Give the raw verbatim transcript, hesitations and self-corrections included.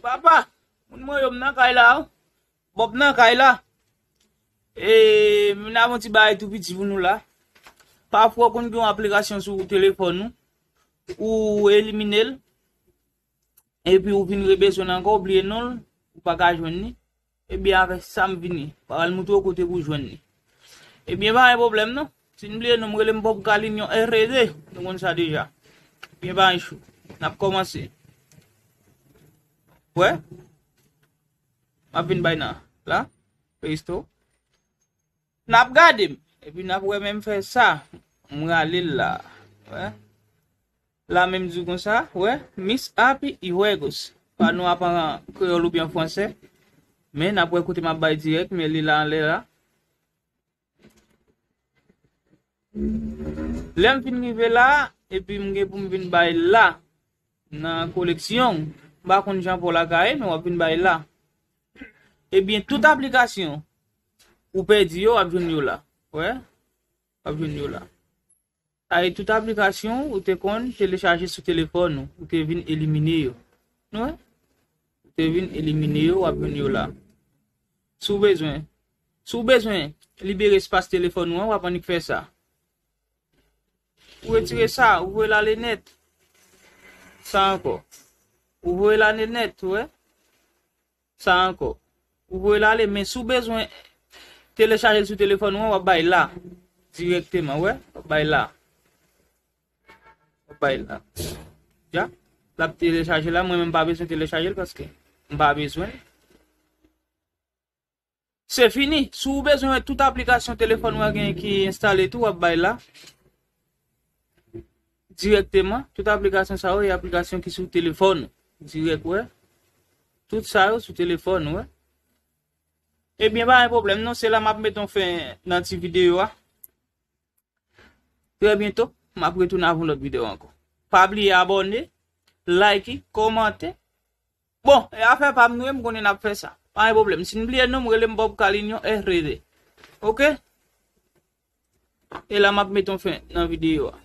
Papa, moun mwen yo m nan kay la, wi. Bob nan kay la. E, m ap yon ti bagay tou piti pou nou la. Pafwa, ou konn gen yon aplikasyon sou telefòn ou, ou elimine l, epi ou vin rebezwen l ankò, ou bliye non l, ou pa ka jwenn li. Ebyen, avèk sa m vini. M pral montre w kote pou w jwenn li. Ebyen, pa gen pwoblèm non. Si n bliye non m, rele m Bob Kalin yon R E D. Nou konn sa deja. Ebyen, pa gen chou. N ap kòmanse. Wè? M ap vin bay nan. La? Play Store. N ap gade m. Epi n ap wè menm fè sa. M rale l la. Wè? La menm di konsa, wè, Mis Happy y Juegos. Pa nou ap an kreyòl oubyen an fransè. Men n ap wè kote m ap bay dirèk, men li la anlè la. Lè m fin rive la, epi m gen pou m vin bay la nan koleksyon. M pa konn jan pou la ka ye, men w ap vin bay la. Ebyen, tout aplikasyon ou pèdi yo, w ap jwenn yo la. Wè? W ap jwenn yo la. Sa e tout aplikasyon ou te konn telechaje sou telefòn ou, ou te vin elimine yo. Nou wè? Ou te vin elimine yo, w ap jwenn yo la. Si w bezwen, si w bezwen libere espas telefòn ou an, w ap annik fè sa. Ou retire sa, ou voye l ale nèt. Sa ankò. Ou voye l ale nèt, ou wè? Sa ankò. Ou voye l ale, men si w bezwen telechaje l sou telefòn ou an, w ap bay la. Dirèkteman, wè? W ap bay la. W ap bay la. Ja? L ap telechaje la, mwen menm m pa bezwen telechaje l paske m pa bezwen l. Se fini. Si w bezwen wè tout aplikasyon telefòn ou a genyen ki enstale tou, w ap bay la. Dirèkteman, tout aplikasyon sa yo, e aplikasyon ki sou telefòn ou. Dirèk, wè. Tout sa yo sou telefòn ou, wè. Ebyen, pa gen pwoblèm non, se la m ap mete yon fen nan ti videyo a. Trè byento, m ap retounen avè yon lòt videyo ankò. Pa bliye abòne, like, kòmante. Bon, e afè pa m nou ye, m konnen n ap fè sa. Pa gen pwoblèm. Si n bliye non m, rele m Bob Kalin yon R E D. Oke? E la m ap mete yon fen nan videyo a.